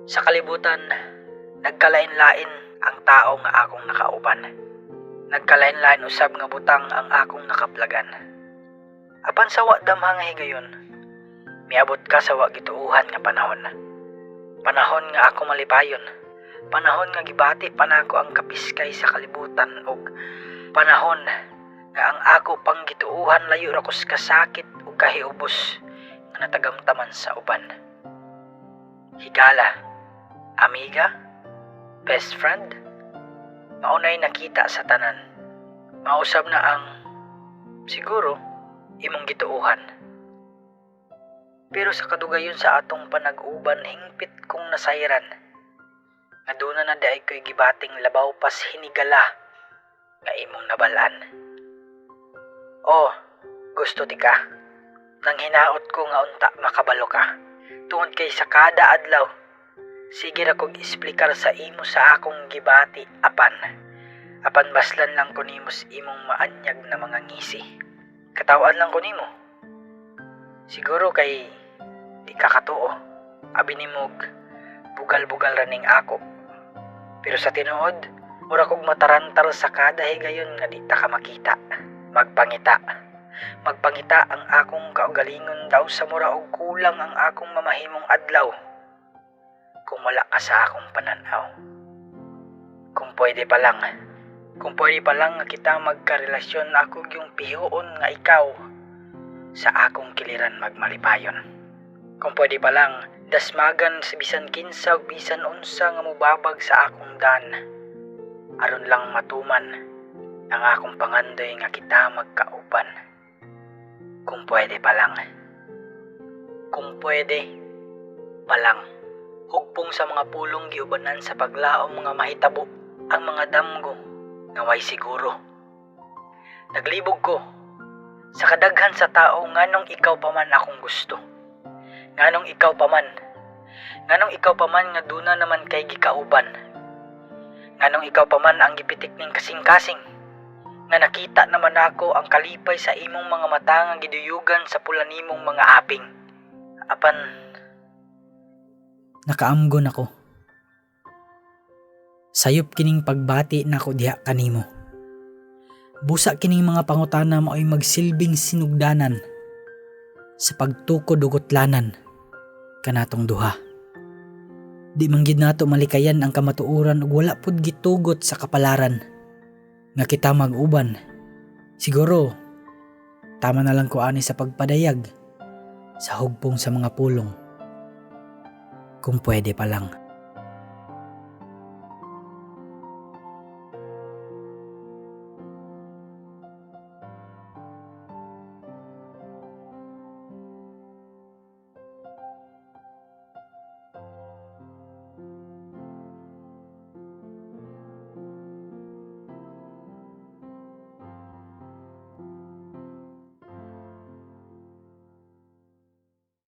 Sa kalibutan, nagkalain-lain ang tao nga akong nakauban. Nagkalain-lain usab nga butang ang akong nakaplagan. Apan sa wa damha nga higayon, miabot ka sa wa gituohan nga panahon. Panahon nga ako malipayon. Panahon nga gibati pa nako ang kapiskay sa kalibutan ug panahon nga ang ako pang gituohan layo ra kus kasakit ug kahiubos nga natagamtaman sa uban. Higala, amiga, best friend, maunay nakita sa tanan. Mausab na ang siguro imong gituohan. Pero sa kadugayon sa atong panag-uban, hingpit kong nasayran nga duna na diay ko'y gibating labaw pas hinigala nga imong nabalaan. Oh, gusto ti ka. Nang hinaot ko nga unta makabalo ka. Tungod kay sa kada adlaw, sige ra kog isplikar sa imo sa akong gibati apan. Apan baslan lang ko nimo sa imong maanyag na mga ngisi. Katawan lang ko nimo. Siguro kay di ka katuo. Abi nimog bugal-bugal ra ning ako. Pero sa tinuod, mura kog matarantal sa kada higayon nga di ta ka makita. Magpangita. Magpangita ang akong kaugalingon daw sa mura og kulang ang akong mamahimong adlaw kung wala ka sa akong pananaw. Kung pwede pa lang. Kung pwede pa lang nga kita magkarelasyon, ako yung pihuon nga ikaw sa akong kiliran magmalipayon. Kung pwede pa lang, dasmagan sa bisan kinsa ug bisan unsa nga mubabag sa akong dan. Aron lang matuman ang akong pangandoy nga kita magkauban. Kung pwede pa lang. Kung pwede pa lang. Hugpong sa mga pulong giubanan sa paglaom mga mahitabo ang mga damgo nga way siguro. Naglibog ko sa kadaghan sa tao, nganong ikaw pa man akong gusto. Nganong ikaw pa man. Nganong ikaw pa man nga duna naman kay gikauban. Nganong ikaw pa man ang gipitik ning kasing-kasing. Nga nakita naman ako ang kalipay sa imong mga mata nga giduyugan sa pula nimong mga aping. Apan nakaamgon ako. Sayop kining pagbati nako diha kanimo. Busa kining mga pangutana mao'y magsilbing sinugdanan sa pagtukod ug utlanan kanatong duha. Di man gid nato malikayan ang kamatuoran ug wala pud gitugot sa kapalaran nga kita mag-uban. Siguro tama na lang ko ani sa pagpadayag sa hugpong sa mga pulong. Kung pwede pa lang.